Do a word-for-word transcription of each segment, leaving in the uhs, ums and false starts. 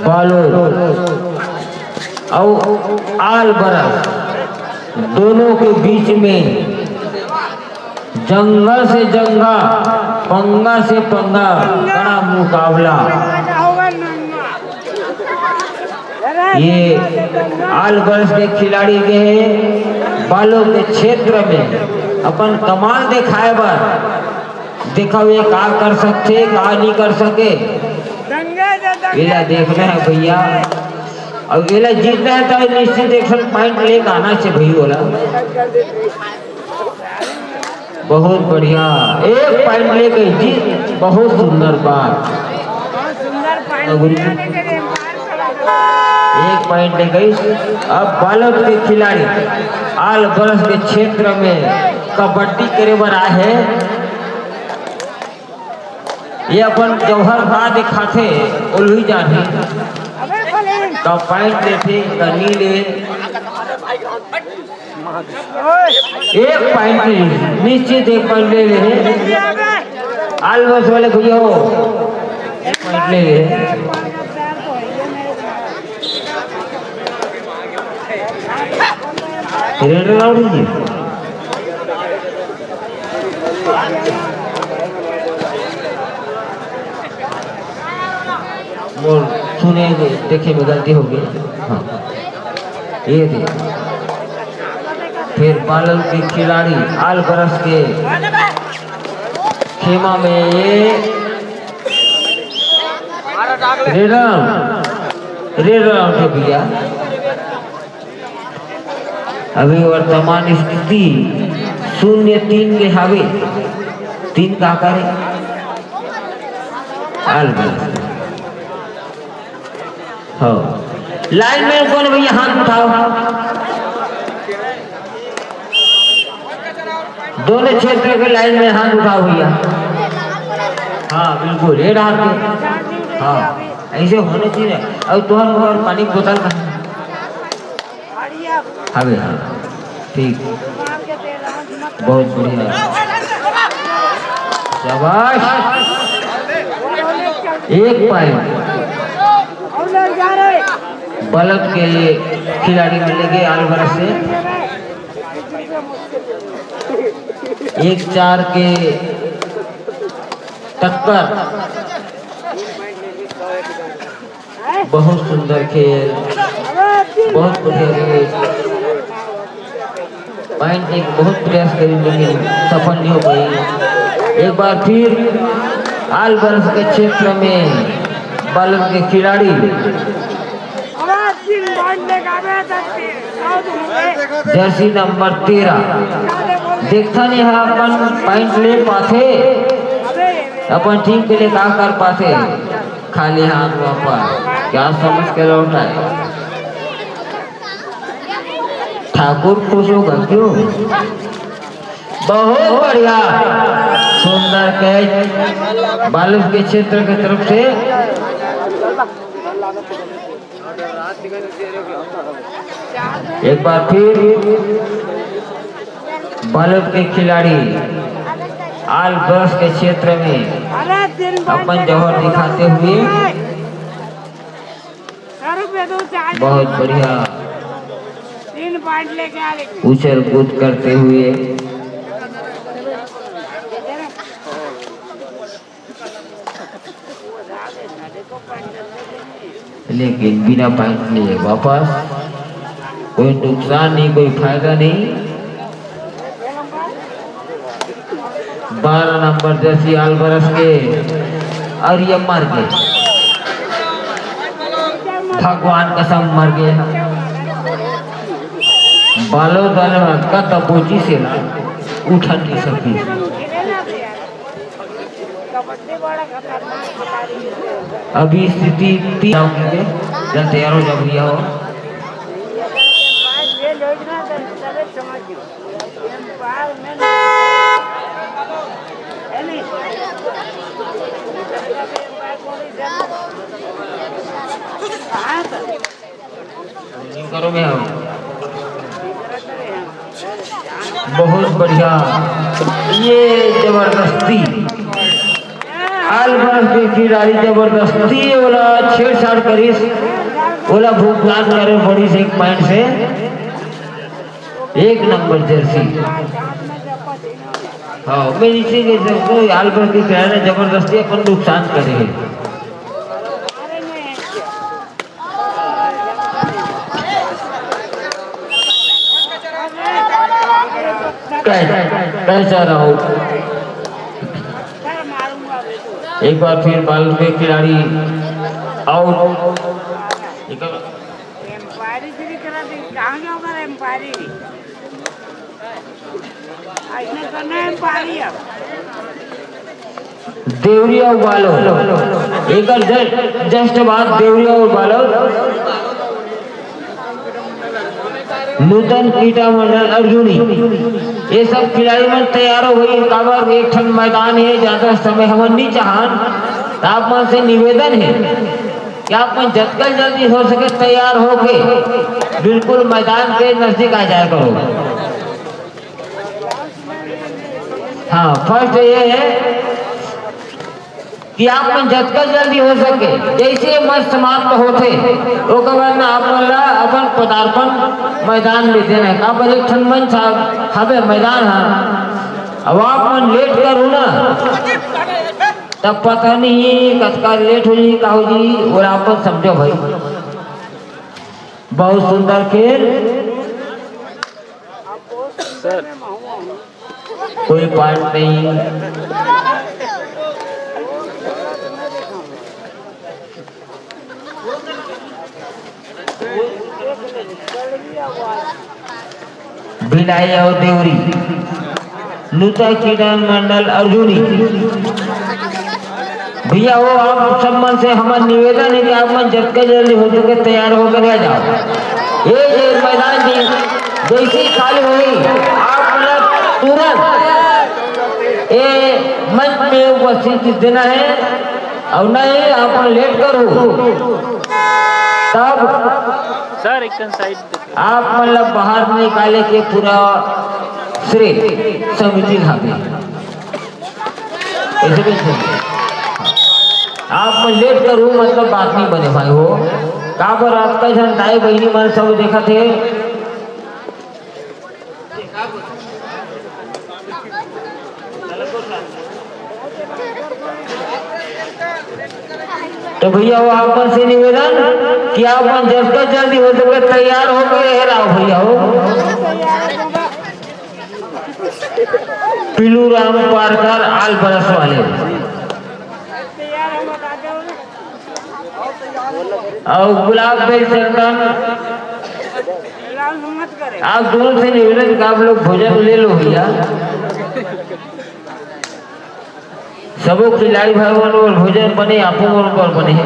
बालोद अउ आल बरस दोनों के बीच में जंगा से जंगा, पंगा से पंगा, कड़ा मुकाबला। ये आल बरस के खिलाड़ी के बालोद के क्षेत्र में अपन कमाल दिखाए बर, देखो ये का कर सकथे, का नहीं कर सके, एला देखना है भैया। अउ एला जीतना है तो निश्चित एक ठन point लेके आना चाहिए भैया वाला। बहुत बढ़िया, एक point ले गई जी, बहुत सुंदर बात। एक point ले गई। अब बालोद के खिलाड़ी आल बरस के क्षेत्र में कबड्डी करे बर आए हैं। ये अपन जौहर का दिखाथे, ओलही जानी। का point लेथे, का नी ले। एक point ले, निश्चित एक point ले ले। आल बरस वाले भैया हो, एक point ले ले। रेड राउंड जी। मोर सुने देखे में गलती हो गई। हाँ, ये दे। फिर बालोद के खिलाड़ी आल बरस के खेमा में ये रेड राउंड, रेड राउंड है भैया। अभी वर्तमान स्थिति शून्य तीन के हावे। तीन का करे? आल बरस। हाँ। लाइन में कौन भैया हाथ उठाओ? दोनों क्षेत्र के लाइन में हाथ उठाओ भैया। हाँ, बिल्कुल, ये रहा के। हाँ, ऐसे होने चाहिए। अब तुहर मुहर पानी के बोतल कहाँ? हाँ भैया, ठीक, बहुत बढ़िया, शाबाश। एक point बालोद के खिलाड़ी मिलेंगे आल बरस से। एक चार के टक्कर। बहुत सुंदर खेल, बहुत बढ़िया खेल। Point एक बहुत प्रयास करी लेकिन सफल नहीं हो पाई। एक बार फिर आल बरस के क्षेत्र में बालोद के खिलाड़ी जर्सी नंबर तेरह। देखथन एहा अपन point ले पाथे, अपन टीम के लिए का कर पाथे। खाली हाथ वापस, क्या समझ के लौट आए? ठाकुर खुश होगा क्यों? बहुत बढ़िया, सुंदर कैच बालोद के क्षेत्र के तरफ से। एक बार फिर बालोद के खिलाड़ी आल बरस के क्षेत्र में अपन जौहर दिखाते हुए बहुत बढ़िया उछल कूद करते हुए लेकिन बिना point लिए वापस। कोई नुकसान नहीं, कोई फायदा नहीं। बारह नंबर जर्सी आल बरस के, और ये मर गए। भगवान कसम मर गए। बालोद वाले मन का दबोची से ना उठा नहीं सकी। अभी स्थिति तीन, जरा तैयार हो जाओ भैया हो। करो में हो। बहुत बढ़िया। ये जबरदस्ती। आलबर्स के खिलाड़ी जबरदस्ती ओला छेड़छाड़ करिस, ओला भुगतान करे पड़िस एक पॉइंट से। एक नंबर जर्सी। हाँ, मैं इसी के से कोई आलबर्स के खिलाड़ी ने जबरदस्ती अपन नुकसान करे हे। कैच, कैच आ रहा हो। एक बार फिर बॉल पे खिलाड़ी आउट। अंपायरी गिरी करा दे, कहाँ गया उधर अंपायरी? ऐसने करना है अंपायरी अब। देवरिया अउ बालोद, एकर जस्ट, जस्ट बाद देवरिया अउ बालोद। नूतन, कीटा मंडल, अर्जुनी, ये सब खिलाड़ी मन तैयार हो गई। काबर एक ठन मैदान हे, ज्यादा समय हमन नहीं चाहन। त आप मन से निवेदन हे कि आप मन जतका जल्दी हो सके तैयार होके बिल्कुल मैदान के नजदीक आ जाया करो। हाँ, फर्स्ट ये है कि आप मन जतका जल्दी हो सके, जैसे ये मैच समाप्त होथे, ओकर बाद में आप मन ला अपन पदार्पण मैदान में देना है। काबर एक ठन मंच हा-, हवे मैदान हा, अब आप मन लेट करू ना, तब पता नहीं कतका लेट हो जी, का हो जी, और आप मन समझो भाई। बहुत सुंदर खेल। सर, कोई पॉइंट नहीं। भिलाई अउ देवरी, नूतन, कीटा मंडल, अर्जुनी। भैया हो, आप सब मन से हमर निवेदन है कि आप मन जतका जल्दी हो सके तैयार होकर आ जाओ। ये जे मैदान जी जैसे ही खाली होई, आप मन तुरंत ये मंच में उपस्थित देना है, और नहीं आप मन लेट करो तब सर, एक साइड आप मन ला बाहर निकाले के पूरा श्रेय समिति ला दे। ऐसे भी सुन। आप मन लेट करू, मतलब, बात नहीं बने भाई हो। काबर अतका झन दाई बहिनी मन सब देखत हे। तो भैया, वो आप मन से निवेदन कि आप मन जतका जल्दी हो सके तैयार होके रहो भैया हो। पीलू राम पारकर आल बरस वाले। और गुलाब भाई सरदार, आप दोनों से निवेदन का आप लोग भोजन ले लो भैया। सबो खिलाड़ी भाई मन बर भोजन बने, आपो मन बर बने हे।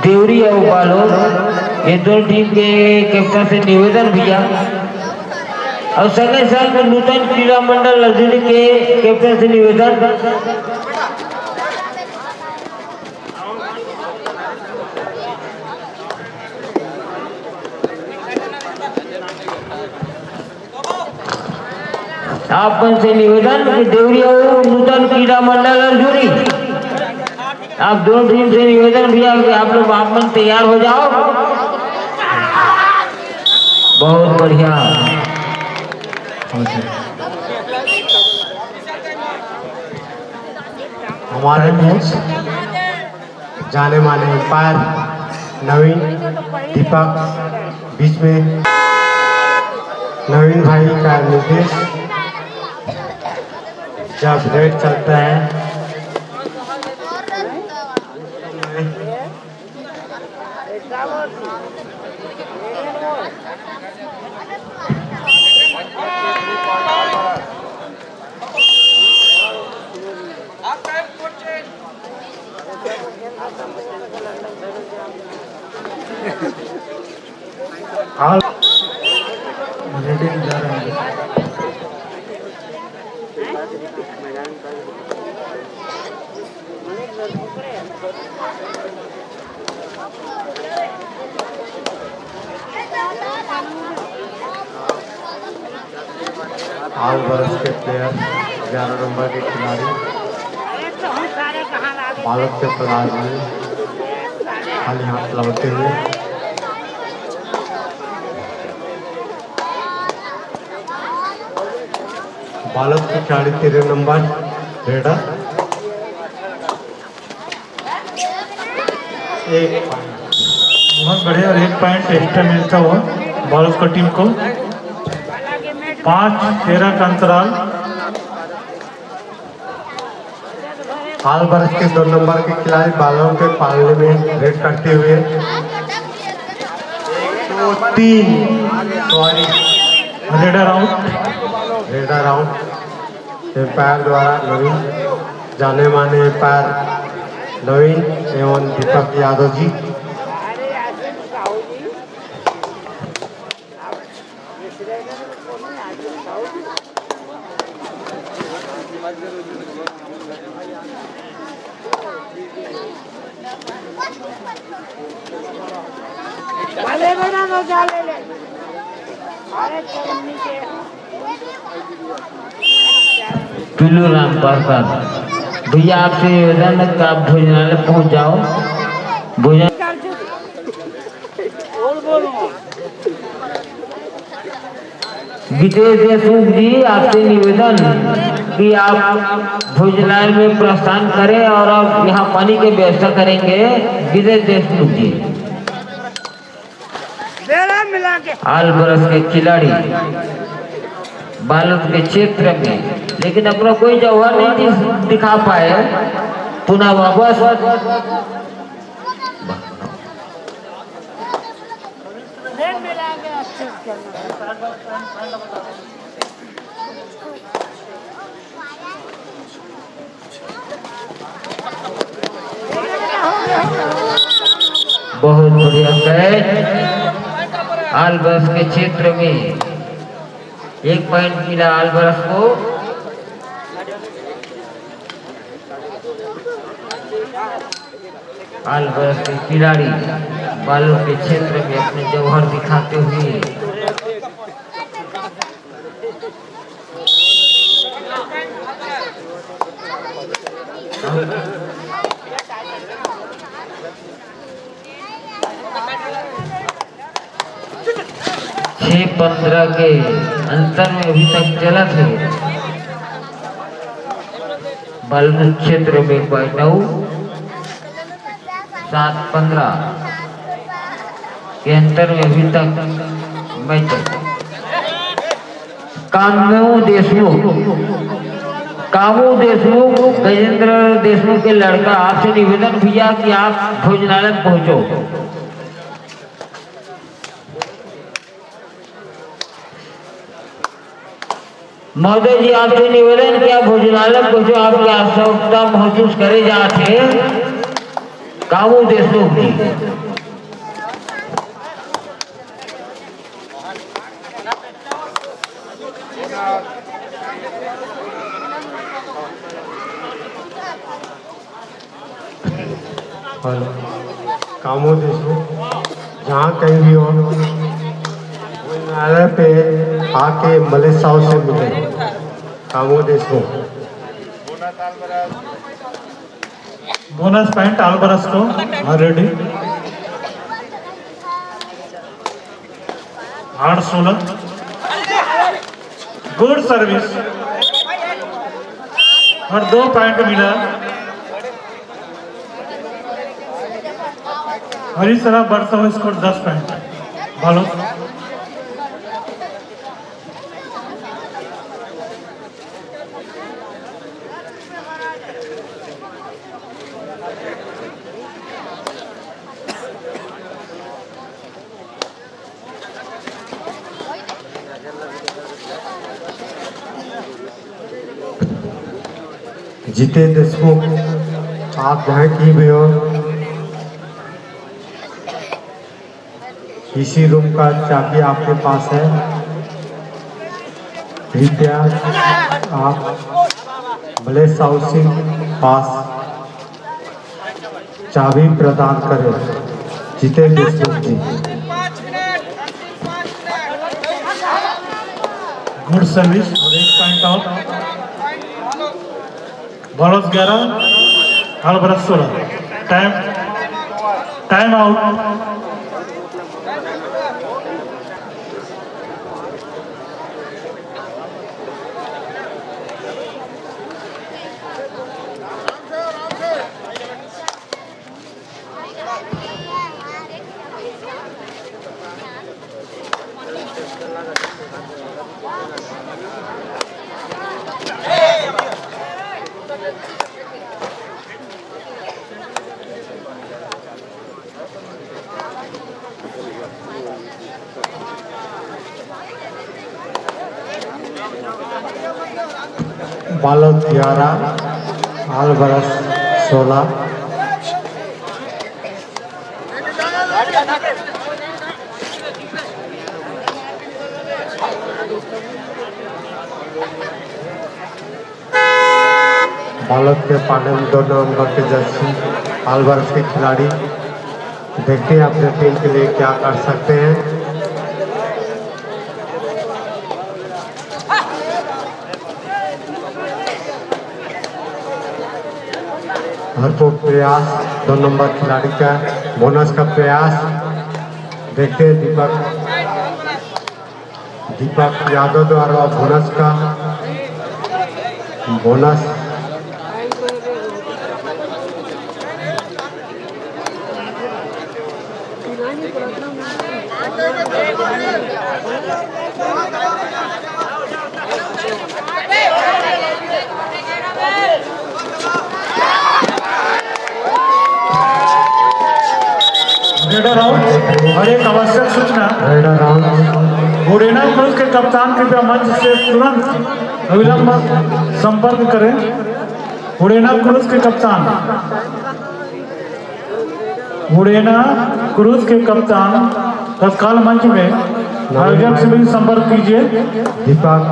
देवरी अउ बालोद, ये दोनों टीम के कैप्टन से निवेदन भैया, और संगे संग नूतन क्रीड़ा मंडल लजुली के कैप्टन से निवेदन, आप मन से निवेदन कि देवरी अउ नूतन क्रीड़ा मंडल लजुली, आप दोनों टीम से निवेदन भैया कि आप लोग आप मन तैयार हो जाओ। बहुत बढ़िया। हमारे मैच जाने माने अंपायर नवीन, दीपक, बीच में नवीन भाई का निर्देश, जब रेड चलता है। All ready जा रहे हैं। All बरस के प्लेयर, ग्यारह नंबर के खिलाड़ी, बालक के प्रधान जी खाली हाथ लौटे हुए। बालक के खिलाड़ी तेरह नंबर रेडर। एक पॉइंट। बहुत बढ़िया, और एक पॉइंट एक्स्ट्रा मिलता हुआ बालक की टीम को। पाँच तेरह का अंतराल। हाल बरस के दो नंबर के खिलाड़ी बालों के पालने में रेड करते हुए। दो, तीन, sorry, raider out. Raider out. Umpire द्वारा नवीन, जाने माने एम्पायर नवीन एवं दीपक यादव जी। पीलू राम पारकर, भैया आपसे निवेदन है कि आप भोजनालय पहुंच जाओ। भोजन विजय देशमुख जी, आपसे निवेदन कि आप भोजनालय में प्रस्थान करें और आप यहाँ पानी की व्यवस्था करेंगे। विजय देशमुख जी, आल बरस के खिलाड़ी, बालोद के क्षेत्र में, लेकिन अपना कोई जौहर नहीं दिस-, दिखा पाए। पुनः वापस बहुत बढ़िया कैच। आलबस के क्षेत्र में एक पॉइंट मिला आलबस को। आलबस के खिलाड़ी बालोद के क्षेत्र में अपने जौहर दिखाते हुए छह पन्द्रह के अंतर में अभी तक चलत हे। बालोद क्षेत्र में एक पॉइंट आउट। सात पन्द्रह के अंतर में अभी तक मैच चल रहा है। कामू देशमुख, कामू देशमुख, गजेंद्र देशमुख के लड़का, आपसे निवेदन भैया कि आप भोजनालय पहुंचो। महोदय जी, आपसे निवेदन, क्या भोजनालय कुछ आपकी आवश्यकता महसूस करे जात हे? कामू देशमुख जी। हेलो, कामू देशमुख, जहाँ कहीं भी हो, न्यायालय पे आके मलिक साहब से मिले। कामू देशमुख। बोनस पॉइंट आलबरस को, already। आठ सोलह। गुड सर्विस। और दो पॉइंट मिला। और इस तरह बढ़ता हुआ स्कोर दस पॉइंट। बालोद। जितेंद्र देशमुख, आप जहाँ की भी हो, इसी रूम का चाबी आपके पास है। कृपया आप मलेश साहू सिंह पास चाबी प्रदान करें। जितेंद्र देशमुख जी। Good service, और एक point out। बालोद ग्यारह, आलबरस सोलह। Time, time out। बालोद ग्यारह, आलबरस सोलह। बालोद के पाले में दो नंबर के जर्सी, आलबरस के खिलाड़ी। देखते हैं अपने टीम के लिए क्या कर सकते हैं। भरपूर प्रयास, दो नंबर खिलाड़ी का बोनस का प्रयास। देखते हैं दीपक, दीपक यादव द्वारा बोनस का, बोनस। Raider out. और एक आवश्यक सूचना, रेडर आउट। उड़ेना क्रूज के कप्तान कृपया मंच से तुरंत अविलंब संपर्क करें। उड़ेना क्रूज के कप्तान, उड़ेना क्रूज के कप्तान तत्काल मंच में, आयोजक से भी संपर्क कीजिए। दीपक,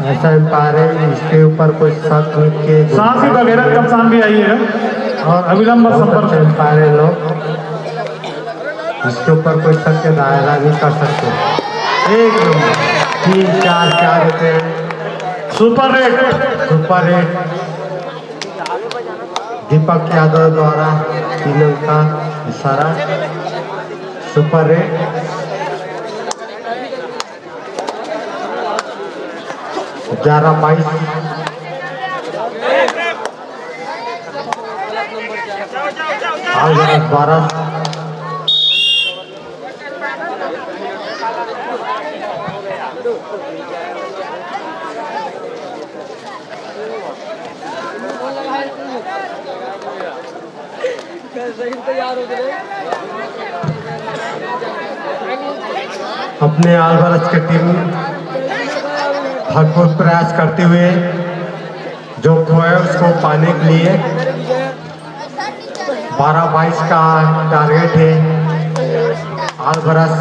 ऐसा एम्पायर है, इसके ऊपर कोई शक नहीं के सांसी वगैरह कप्तान भी आइएगा। और अविलंब बहुत संपर्क। अच्छे एम्पायर है लोग, इसके ऊपर कोई शक के दायरा नहीं कर सकते। एक नंबर, तीन चार क्या देते हैं। Super rate. Super rate. Deepak Yadav द्वारा तीन अंक का इशारा। Super rate. ग्यारह बाईस। आलबरस बारह। अपने आलबरस के टीम भरपूर प्रयास करते हुए जो खोए उसको पाने के लिए बारह बाईस का टारगेट है। आलबरस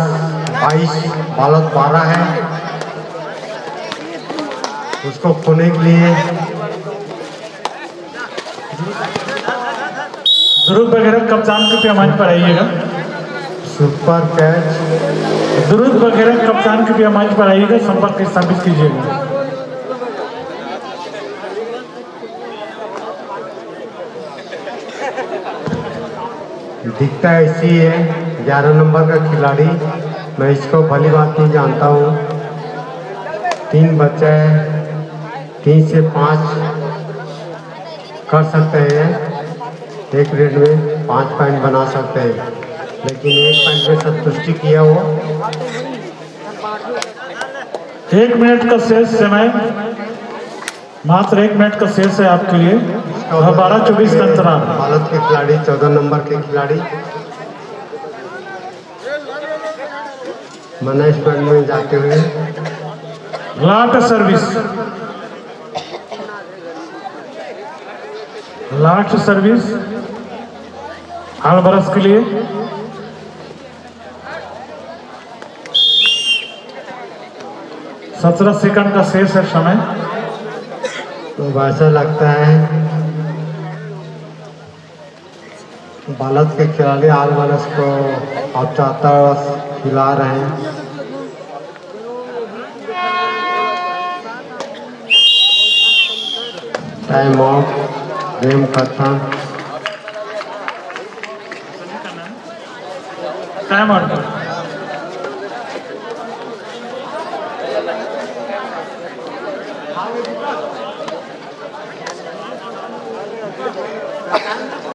बाईस, बालोद बारह है। उसको खोने के लिए दुरुद वगैरह कप्तान कृपया मंच पर आइएगा। Super catch. दुरुद वगैरह कप्तान कृपया मंच पर आइएगा, संपर्क स्थापित कीजिएगा। दिखता ऐसी है, ग्यारह नंबर का खिलाड़ी। मैं इसको भली बात नहीं जानता हूँ। तीन बच्चा है, तीन से पाँच कर सकते हैं, एक रेड में पाँच पॉइंट बना सकते हैं, लेकिन एक पॉइंट में संतुष्टि किया हो। एक मिनट का शेष समय, मात्र एक मिनट का शेष है आपके लिए। और बारह चौबीस का अंतराल। बालोद के खिलाड़ी, चौदह नंबर के खिलाड़ी मना स्क्वाड में जाते हुए। लाट सर्विस। लास्ट सर्विस आलबरस के लिए। सत्रह सेकंड का शेष है समय। तो ऐसा लगता है बालस के खिलाड़ी आलबरस को औपचारिकता खिला रहे हैं। टाइम आउट, गेम खत्म। Time out.